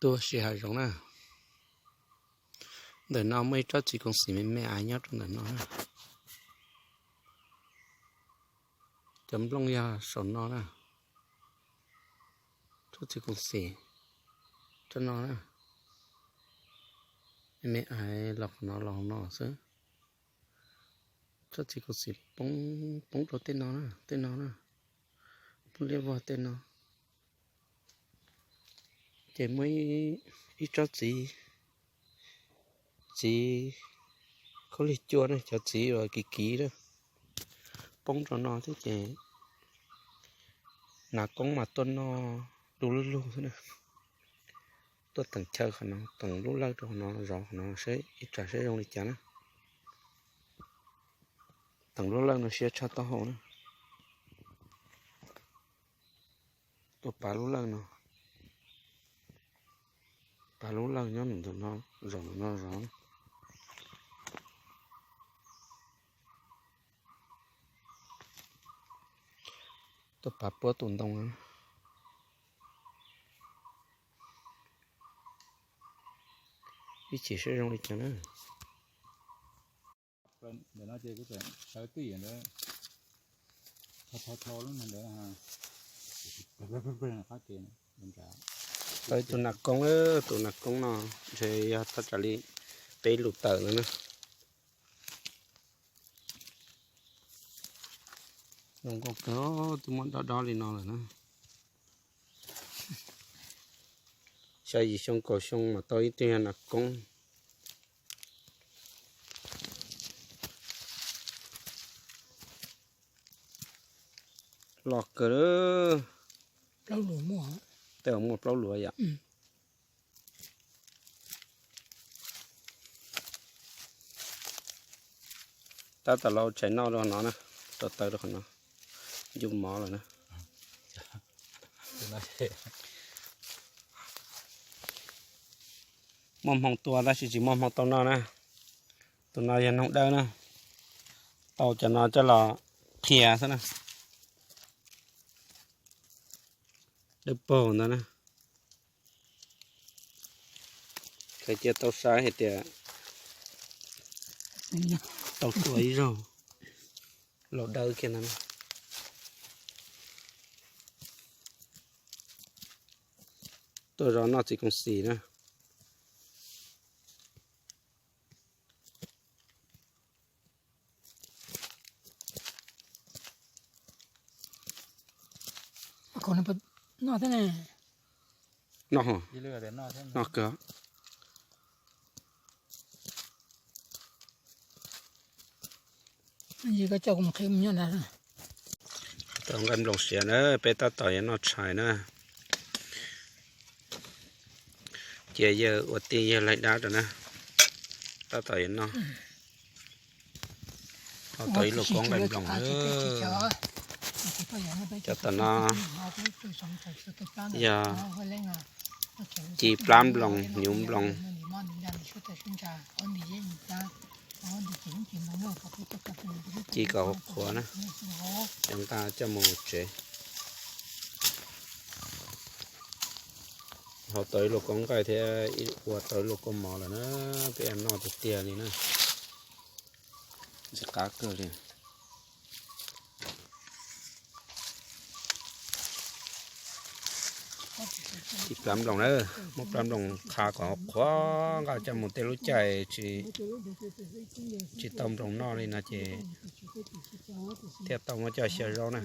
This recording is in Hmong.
Tuaj si hav zoov na. Ntawm no muaj ib tsob txiv koom xim me me aiv nyob rau ntawm no na. Cov nplooj yog saum no na. Tsob txiv koom xim, tsob no na. Me me aiv los qhov no los hauv no xwb. Tsob txiv koom xim poob, poob rau tej no na, tej no na. Poob liab vog tej no. Ces muaj ib tsob txiv, txiv khaub lig cua na, cov txiv uas kiv kiv na, poob rau no thiab ces nas koob mas tuaj noj du lug lug xwb na. Tuaj teem chaw qhov no, teem lub lawj rau qhov no, zov qhov no seb ib tsam seb zoo li cas na. Teem lub lawj no siab tshaj taub hau na. Tuaj pav lub lawj no, pav lub lawj nyob ntawm no, zaum ntawm no zov. Tuaj pav puab tus ntoo na. Ib chim seb zoo li cas na. Ntawm no ces kuv tseem sawv tij ntawd, tho tho tho lub ntawd, ib tug nas koob, tus nas koob no ntshe yog thaj tsam li peb lus tawm no na. Zoo nkauj kawg, twb muab dob dob li no lawm na. Xya yim xyoo kaum xyoo mas tau ib tug nas koob. Los kawg, tej uas muaj plaub luas yom. Tab tom los tshais noj rau no na, rau taw rau qhov no, ncu mov lawm na. Muaj hmoo tua tab sis tsis muaj hmoo tau noj na. Tus no yog noog dawb na, tau cov no coj los qhia xwb na. Dawb paug ntawd na. Khaws cia tau saib hais tias tau tua ib zaug, laus dawb kiag ntawd na. Tuaj zov noj txiv koom xim na. Noj, noj kawg. Tau nqaij nploos siav na, peb tab tom yuav noj tshais na. Cia yawg ua tij yawg laig dab rau na, tab tom yuav noj. Ho tau ib lub koob nqaij nploos na. Cov tom no yog ci plab nploos, hnyuv nploos. Ci kom qhuav na, cov nqa coj mus tsev. Ho tau ib lub koob nqaij thiab ua tau ib lub koob mov lawm na, peb noj tiag tiag li na. Ntxim qab kawg li. Ci plab nploos na, muab plab nploos qha kom qhuav nqa coj mus tej lub caij tsis tau nploos noj li no ces thiaj tau muab coj xyaw zaub na.